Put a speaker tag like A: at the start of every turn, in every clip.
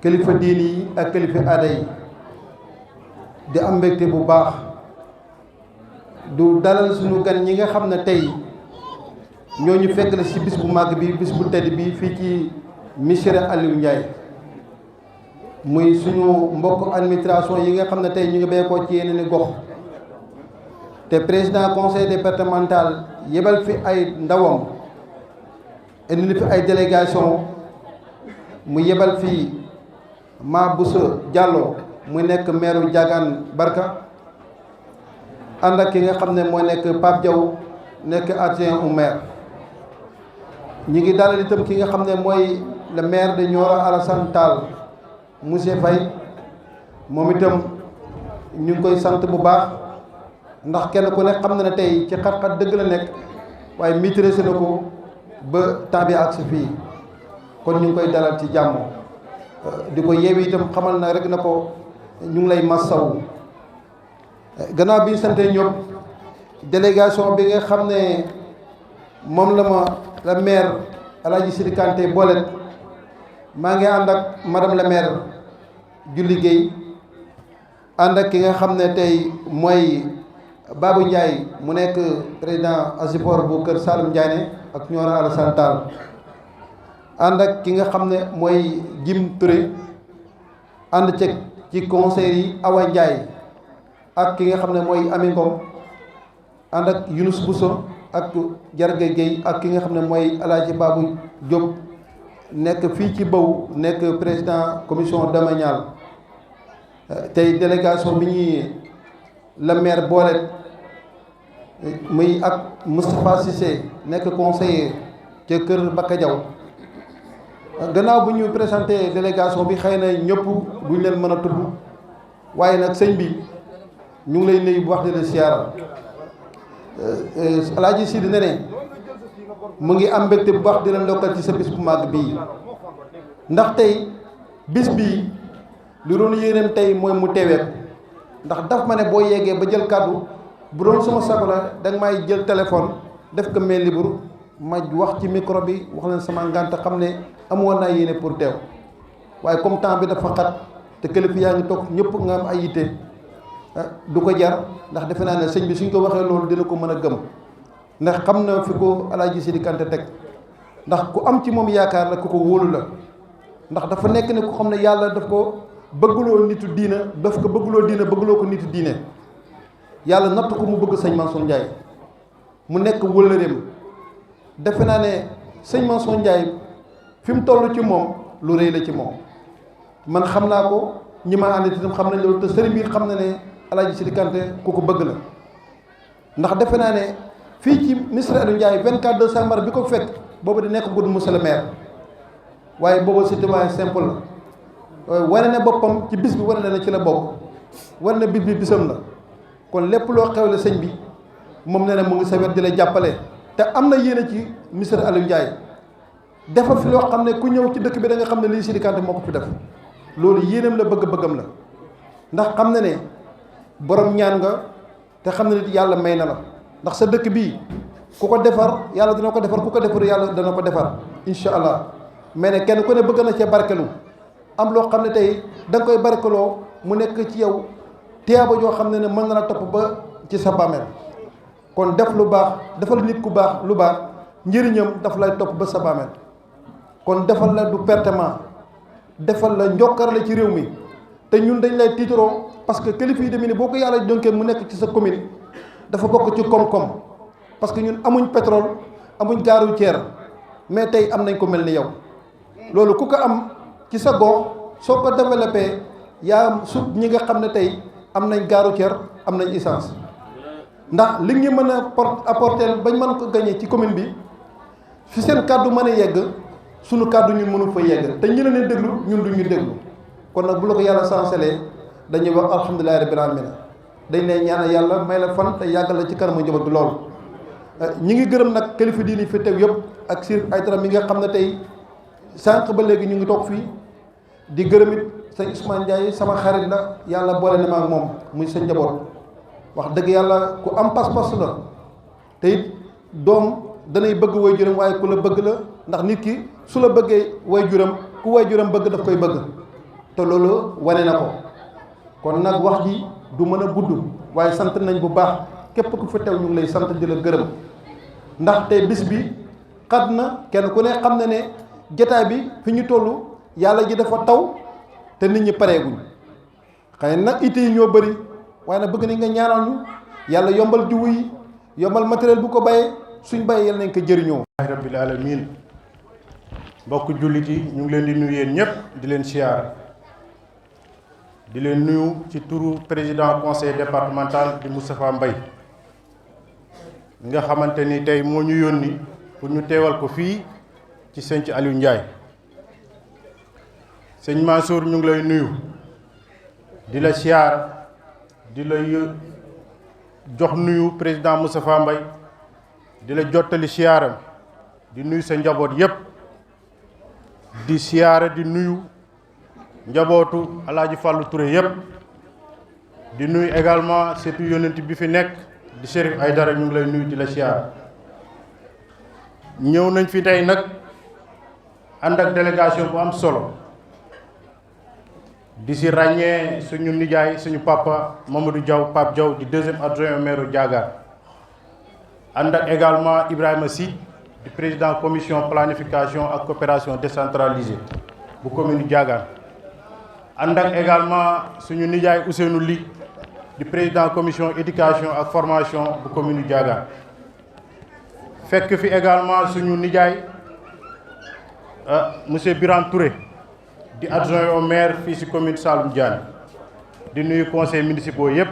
A: kilifa diini yi ak kilifa aada yi di am mbégte bu baax du dalal suñu gan ñi nga xam ne tey ñoo ñu fekk la ci bis bu màgg bi bis bu tedd bi fii ci Missirah Aliou Ndiaye muy suñu mbokk administration yi nga xam ne tey ñu ngi beekoo ci yeneen i gox te président conseil départemental yebal fi ay ndawam indi fi ay délégation mu yebal fi Ma Bousso Diallo mu nekk maire Diagane Barka ànd ak ki nga xam ne moo nekk Pape Diaw nekk adjoint au maire ñi ngi dalal itam ki nga xam ne mooy le maire de Nioro Alassane Tall monsieur Faye moom itam ñu ngi koy sant bu baax ndax kenn ku nekk xam na ne tey ci xat-xat dëgg la nekk waaye maîtrisé na ko ba temps bi agsi fii kon ñu ngi koy dalal ci jàmm di ko yeewi itam xamal na rek na ko ñu ngi lay massawu gannaaw bi ñu sante ñëpp délégation bi nga xam ne moom la maire Alaaji Sidi Kanté boolet maa ngi ànd ak madame la maire Julli Gueye ànd ak ki nga xam ne tey mooy Babou Ndiaye mu nekk président Asipor bu Kër Saalum Ndiané ak Nioro Alassane Tall ànd ak ki nga xam ne mooy Jim Touré ànd ceeg ci conseil yi Awa Ndiaye ak ki nga xam ne mooy Ami Ngom ànd ak Younous Bousso ak Jarga Gueye ak ki nga xam ne mooy Alaaji Babou Diop nekk fii ci Bow nekk président commission domaniale tey délégation bi ñuy la maire boole muy ak Moustapha Cissé nekk conseiller ca Kër Bakka Diaw gannaaw bu ñu présenté délégation bi xëy na ñëpp duñ leen mën a tudd waaye nag sëñ bi ñu ngi lay nuyu bu wax di la siyaara Alaaji Sidi ne mu ngi am mbégte bu baax di la ndokkal ci sa bis bu màgg bii ndax tey bis bii lu doon yéeneem tey mooy mu teewee ko ndax daf ma ne boo yeggee ba jël kàddu bu doon sama sago la da nga may jël téléphone def ko mail libre ma wax ci micro bi wax leen sama ngànt xam ne amoon naa yéene pour teew waaye comme temps bi dafa xat te kilifa yaa ngi toog ñëpp nga am ay yitte du ko jar ndax defe naa ne sëñ bi suñ ko waxee loolu dina ko mën a gëm ndax xam na fi ko Alaaji Sidi Kanté teg ndax ku am ci moom yaakaar la ku ko wóolu la ndax dafa nekk ne ku xam ne yàlla daf ko bëgguloo nitu diina daf ko bëgguloo diina bëgguloo ko nitu diine yàlla natt ko mu bëgg sëñ Mansour Ndiaye mu nekk wëllëreem defe naa ne sëñ Mansour Ndiaye fi mu toll ci moom lu rëy la ci moom man xam naa ko ñi ma ànd itam xam nañ loolu te sëriñ bi xam na ne Alaaji Sidi Kanté ku ko bëgg la ndax defe naa ne fii ci Missirah Aliou Ndiaye 24 décembre bi ko fekk boobu di nekk gudd monsieur le maire waaye boobu citoyen simple la wane ne boppam ci bis bi wane na ne ci la bokk wane na bis bi bisam la kon lépp loo xewle sëñ bi moom nee na mu ngi sa wet di la jàppale te am na yéene ci Missirah Aliou Ndiaye dafa fi loo xam ne ku ñëw ci dëkk bi da nga xam ne lii Sidi Kanté moo ko fi def loolu yéenam la bëgg-bëggam la ndax xam na ne borom ñaan nga te xam na nit yàlla may na la ndax sa dëkk bii ku ko defar yàlla dina ko defar ku ko defar yàlla dana ko defar incha allah mais ne kenn ku ne bëgg na cee barkelu am loo xam ne tey da nga koy barkeloo mu nekk ci yow tiyaaba joo xam ne mën na la topp ba ci sa bàmmeel kon def lu baax defal nit ku baax lu baax njëriñam daf lay topp ba sa bàmmeel kon defal la du pertement defal la njokkar la ci réew mi te ñun dañ lay tiitaroo parce que kilifa yi demee ni boo ko yàlla donkee mu nekk ci sa commune dafa bokk ci koom-koom parce que ñun amuñ pétrole amuñ gare routière mais tey am nañ ko mel ni yow loolu ku ko am ci sa gox soo ko développé yaa sut ñi nga xam ne tey am nañ gare routière am nañ essence ndax li ñu mën a apporter bañ mën ko gagné ci commune bi fi seen kàddu mën a yegg sunu kàddu ñun mënu fa yegg te ñi leen déglu ñun du ñu déglu kon nag bu la ko yàlla sanselee dañuy wax alhamdulilahi rabbil alamin dañ lay ñaanal yàlla may la fan te yàggal la ci kanamu njaboot bi lool ñi ngi gërëm nag kilifa diini fi teew yëpp ak Sir Aïdara mi nga xam ne tey sànq ba léegi ñu ngi toog fii di gërëm it sëñ Ousmane Ndiaye sama xarit la yàlla boole na ma ak moom muy sa njaboot wax dëgg yàlla ku am pas-pas la te it doom danay bëgg way juram waaye ku la bëgg la ndax nit ki su la bëggee way juram ku way juram bëgg daf koy bëgg te loolu wane na ko kon nag wax ji du mën a gudd waaye sant nañ bu baax képp ku fi teew ñu ngi lay sant di la gërëm ndaxte bis bi xat na kenn ku ne xam na ne jotaay bi fi ñu toll yàlla ji dafa taw te nit ñi pareeguñ xëy na nag itte yi ñoo bëri waaye nag bëgg nañ nga ñaanal ñu yàlla yombal jiwu yi yombal matériel bu ko bayee suñ bayee yàlla nañ ko jëriñoo.
B: rabbil alamin mbokk jullit yi ñu ngi leen di nuyu yéen ñëpp di leen siyaar di leen nuyu ci turu président conseil départemental di Moustapha Mbaye nga xamante ni tey moo ñu yónni pour ñu teewal ko fii ci sëñ Aliou Ndiaye sëñ Mansour ñu ngi lay nuyu di la siyaar di la jox nuyu président Moustapha Mbaye di la jottali siyaaram di nuyu sa njaboot yépp di siyaare di nuyu njabootu Alaaji Fàllu Touré yépp di nuyu également surtout yonent bi fi nekk di Chérif Aïdara ñu ngi lay nuyu di la siyaar ñëw nañ fi tey nag ànd ak délégation bu am solo di si ràññee suñu nijaay suñu papa Mamadou Diaw Pape Diaw di deuxième adjoint au maire Diagane ànd ak également Ibrahima Sy di président commission planification ak coopération décentralisée bu commune Diagane ànd ak également suñu nijaay Ousseynou Ly di président commission éducation ak formation bu commune Diagane fekk fi également suñu nijaay monsieur Birane Touré di adjoint au maire fii ci commune Saloum Diané di nuyu conseil municipaux yëpp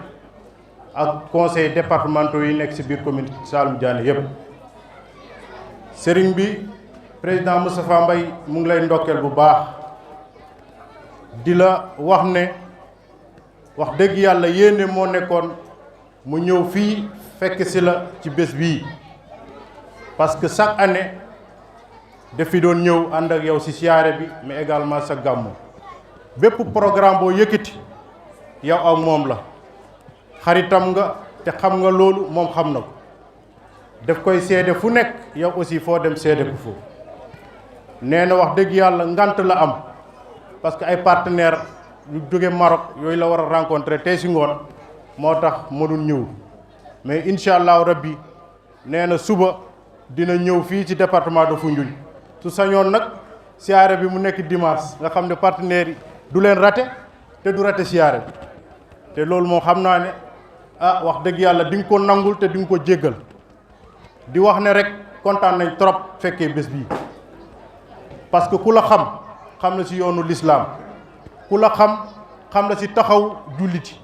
B: ak conseil départementaux yi nekk ci biir commune Saloum Diané yëpp sëriñ bi président Moustapha Mbaye mu ngi lay ndokkeel bu baax di la wax ne wax dëgg yàlla yéene moo nekkoon mu ñëw fii fekk ci la ci bés bii parce que chaque année daf fi doon ñëw ànd ak yow ci siyaare bi mais également sa gàmmu bépp programme boo yëkkati yow ak moom la xaritam nga te xam nga loolu moom xam na ko daf koy seede fu nekk yow aussi foo dem seede ko foofu nee na wax dëgg yàlla ngant la am parce que ay partenaires yu jóge Maroc yooyu la war a rencontrer tey ci ngoon moo tax mënul ñëw mais incha allahu rabbi nee na suba dina ñëw fii ci département de Foundiougne su sañoon nag siyaare bi mu nekk dimanche nga xam ne partenaires yi du leen raté te du raté siyaare bi te loolu moom xam naa ne wax dëgg yàlla di nga ko nangul te di nga ko jéggal di wax ne rek kontaan nañ trop fekkee bés bii parce que ku la xam na ci yoonu l'islam ku la xam na ci taxaw julliti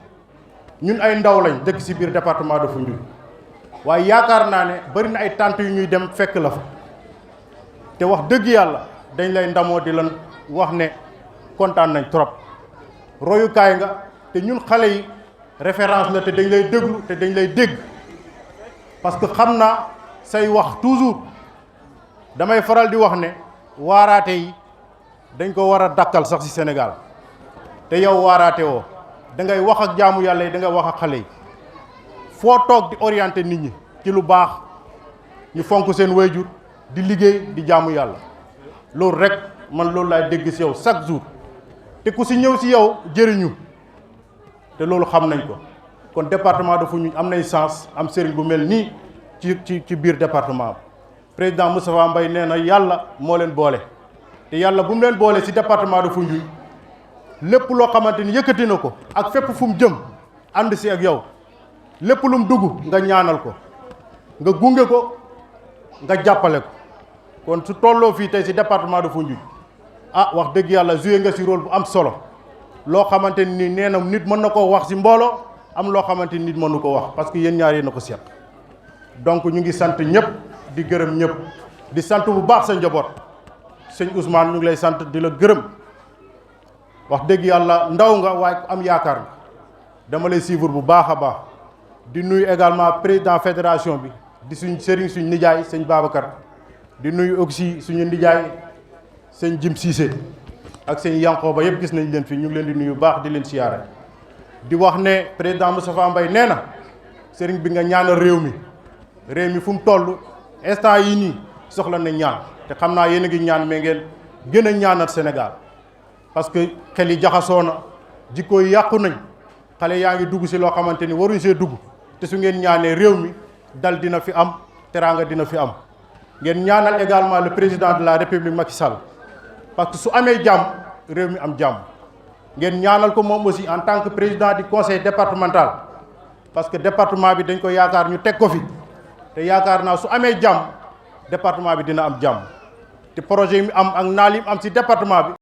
B: ñun ay ndaw lañ dëkk ci biir département de Foundiougne waaye yaakaar naa ne bari na ay tànt yu ñuy dem fekk la fa te wax dëgg yàlla dañ lay ndamoo di lan wax ne kontaan nañ trop royukaay nga te ñun xale yi référence la te dañ lay déglu te dañ lay dégg parce que xam naa say wax toujours damay faral di wax ne waaraate yi dañ ko war a dakkal sax ci Sénégal te yow waaraate woo da ngay wax ak jaamu yàlla yi da ngay wax ak xale yi foo toog di orienter nit ñi ci lu baax ñu fonk seen wayjur di liggéey di jaamu yàlla loolu rek man loolu laay dégg ci yow chaque jour te ku ci ñëw ci yow jëriñu te loolu xam nañ ko kon département de Foundiougne am nay chance am sëriñ bu mel nii ci biir département bi président Moustapha Mbaye nee na yàlla moo leen boole te yàlla bu mu leen boole ci département de Foundiougne lépp loo xamante ni yëkkati na ko ak fépp fu mu jëm ànd ci ak yow lépp lu mu dugg nga ñaanal ko nga gunge ko nga jàppale ko kon su tolloo fii tey ci département de Foundiougne wax dëgg yàlla joué nga ci rôle bu am solo loo xamante ni nee na nit mën na koo wax ci mbooloo am loo xamante ni nit mënu ko wax parce que yéen ñaar yéen a ko seq donc ñu ngi sant ñëpp di gërëm ñëpp di sant bu baax sa njaboot sëñ Ousmane ñu ngi lay sant di la gërëm wax dëgg yàlla ndaw nga waaye ku am yaakaar nga dama lay suivre bu baax a baax di nuyu également président fédération bi di suñ sëriñ suñ nijaay sëñ Babacar di nuyu aussi suñu nijaay sëñ Jim Cissé ak sëñ Yankooba yëpp gis nañ leen fi ñu ngi leen di nuyu baax di leen siyaare di wax ne président Moustapha Mbaye nee na sëriñ bi nga ñaanal réew mi fu mu toll instant yi nii soxla na ñaan te xam naa yéen a ngi ñaan mais ngeen gën a ñaanal Sénégal parce que xel yi jaxasoo na jikko yi yàqu nañ xale yaa ngi dugg si loo xamante ni waruñ see dugg te su ngeen ñaanee réew mi dal dina fi am teraanga dina fi am ngeen ñaanal également le président de la république Macky Sall parce que su amee jàmm réew mi am jàmm ngeen ñaanal ko moom aussi en tant que président du conseil départemental parce que département bi dañ ko yaakaar ñu teg ko fi te yaakaar naa su amee jàmm département bi dina am jàmm te projet yi mu am ak naal yi mu am si département bi